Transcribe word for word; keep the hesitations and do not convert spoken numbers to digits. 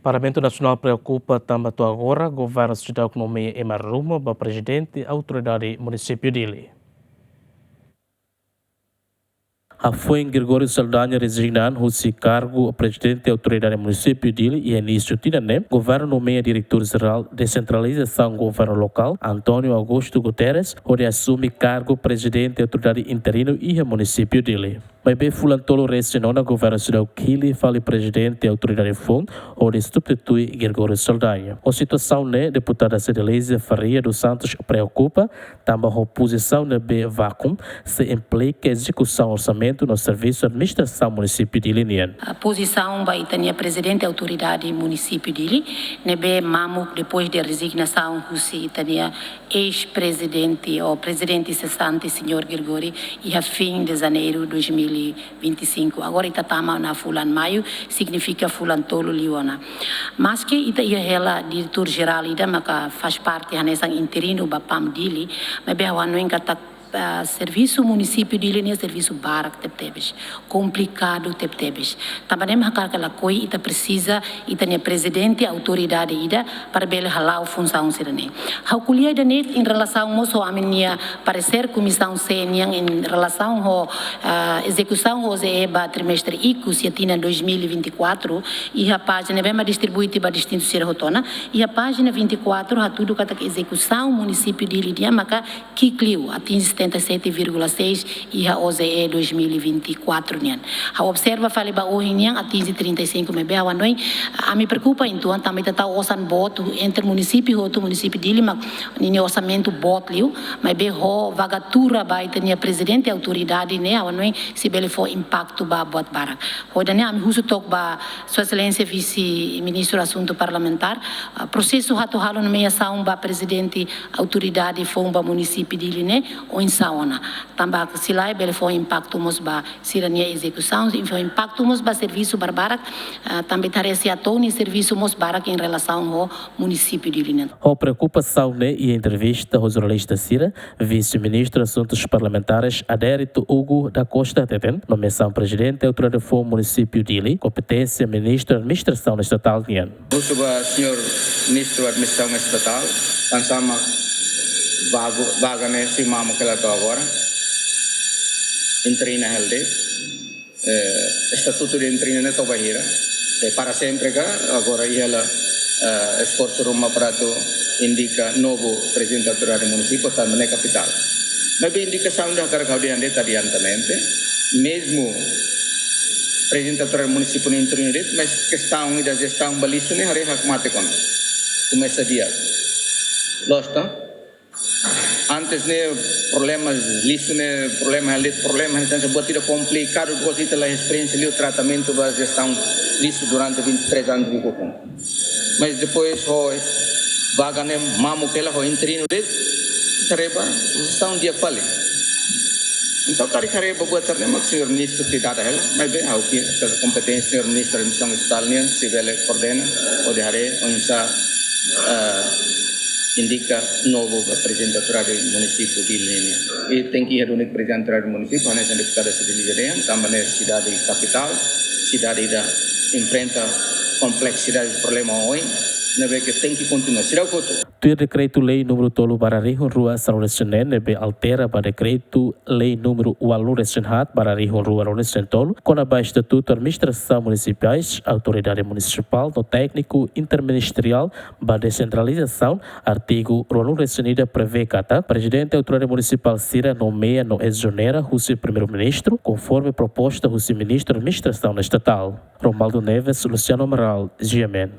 Parlamentu Nasionál preokupa tanba to'o agora governu seidauk nomeia ema ruma ba prezidente Autoridade Munisípiu Dili. Hafoin Gregório Saldanha rezigna an husi kargu prezidente Autoridade Munisípiu Dili iha inísiu tinan ne'e, governu nomeia Diretór Jerál Desentralizasaun Governu Lokál, António Augusto Guterres, hodi asume kargu prezidente autoridade interinu iha munisípiu Dili. Maibé fulan tolu resin ona governu seidauk hili fali prezidente autoridade foun hodi substitui Gregório Saldanha. Ho situasaun ne'e, deputada Cedelizia Faria dos Santos preokupa, tanba ho pozisaun ne'ebé vákuu sei implika ezekusaun orsamentu no servisu administrasaun munisípiu Dili nian. A pozisaun ba ita-nia prezidente autoridade munisípiu Dili, ne'ebé mamuk depois de rezignasaun husi ita-nia eis-prezidente ou prezidente sesante, señór Gregório, iha fim de janeiru dois mil e vinte e cinco. Agora ita tama ona fulan maiu, signifika fulan tolu liu ona. Maski ita iha hela diretór jerál ida maka faz parte hanesan interinu ba PAM Dili, maibé ha'u hanoin katak, ah, servisu munisípiu Dili nian servisu barak tebetebes, komplikadu tebetebes. Tanba ne'e mak hakarak ka lakohi ita presiza ita-nia prezidente autoridade ida para bele hala'o funsaun sira-ne'e. Ha'u ko'alia ida-ne'e em relasaun mós ho ami-nia paresér Komisaun C nian em relasaun ho, ah, ezekusaun OJE ba trimestre ikus iha tinan dois mil e vinte e quatro, iha pájina ne'ebé mak distribui tiha ba distritu sira hotu ona, iha pájina vinte e quatro hatudu katak ezekusaun munisípiu Dili nian maka ki'ik liu, atinje setenta e sete vírgula seis iha OJE dois mil e vinte e quatro nian. Ha'u observa fali ba ohin nian atinje trinta e cinco, maibé ha'u hanoin, ami preokupa uitoan tanba ita tau osan boot entre munisípiu hotu, munisípiu Dili mak ninia orsamentu boot liu, maibé ho vaga tuur ba ita-nia prezidente autoridade ne'e, ha'u hanoin sei bele fó impaktu ba buat barak. Ho ida-ne'e ami husu took ba Sua Exelénsia Vise-Ministru Asuntu Parlamentár, ah, prosesu atu halo nomeiasaun ba prezidente autoridade foun ba munisípiu Dili ne'e oinsá ona. Tanba se lae bele fó impaktu mós ba sira-nia ezekusaun, fó impaktu mós ba servisu barbarak, ah, tanba ita haree SEATOU nia servisu mós barak em relasaun ho munisípiu Dili nian. Ho preokupasaun ne'e iha entrevista ho jornalista sira, Vise-Ministru Asuntus Parlamentares Adérito Hugo da Costa hateten, nomeiasaun prezidente autoridade foun munisípiu Dili, kompeténsia Ministru Administrasaun Estatál nian. Husu ba señór Ministru Administrasaun Estatál, tansá mak vaga, vaga ne'e sei mamuk hela to'o agora, interina hela de'it, eh, estatutu de interino ne'e to'o bainhira, eh, para sempre ka, agora iha hela, eh, esforsu ruma para atu indika novu prezidente autoridade munisípiu, tanba ne'e kapitál. Maibé indikasaun ida hakarak ha'u dehan de'it adiantamente, mezmu prezidente autoridade munisípiu ne'e interinu de'it, mas kestaun ida jestaun ba lixu ne'e haree hakmatek ona. Komesa di'ak. Loos ka? Antes ne'e problema lixu ne'e, problema hela de'it, problema ne'e, tanba buat ida komplikadu, depois ita la esperiénsia liu tratamentu ba jestaun lixu durante vinte e três anos de governo. Mas depois ho vaga ne'e mamuk hela ho interinu de'it, ita haree ba jestaun di'ak fali. Entaun, karik haree ba buat sira-ne'e mak señór ministru sei dada hela, maibé ha'u fiar katak kompeténsia señór ministru Administrasaun Estatál nian sei bele koordena hodi haree oinsá, eh, indika novu ba prezidente autoridade munisípiu Dili nian. I tenke iha duni prezidente autoridade munisípiu, hanesan deputada Cedelizia dehan, tanba ne'e sidade kapitál, sidade ida enfrenta kompleksidade problema oioin, ne'ebé ke tenke kontinua. Seidauk hotu. Tuir dekretu-lei númeru tolu barra rihun rua sanulu-resin-neen, ne'ebé altera ba dekretu-lei númeru ualu-resin-haat barra rihun rua ruanulu-resin-tolu, kona-ba estatutu administrasaun munisipais, autoridade munisipál no tékniku interministeriál ba desentralizasaun, artigu ruanulu-resin-ida prevee katak prezidente autoridade munisipál sira nomeia no ezonera husi primeiru-ministru, konforme proposta husi ministru administrasaun estatál. Romualdo Neves, Luciano Amaral, G M N.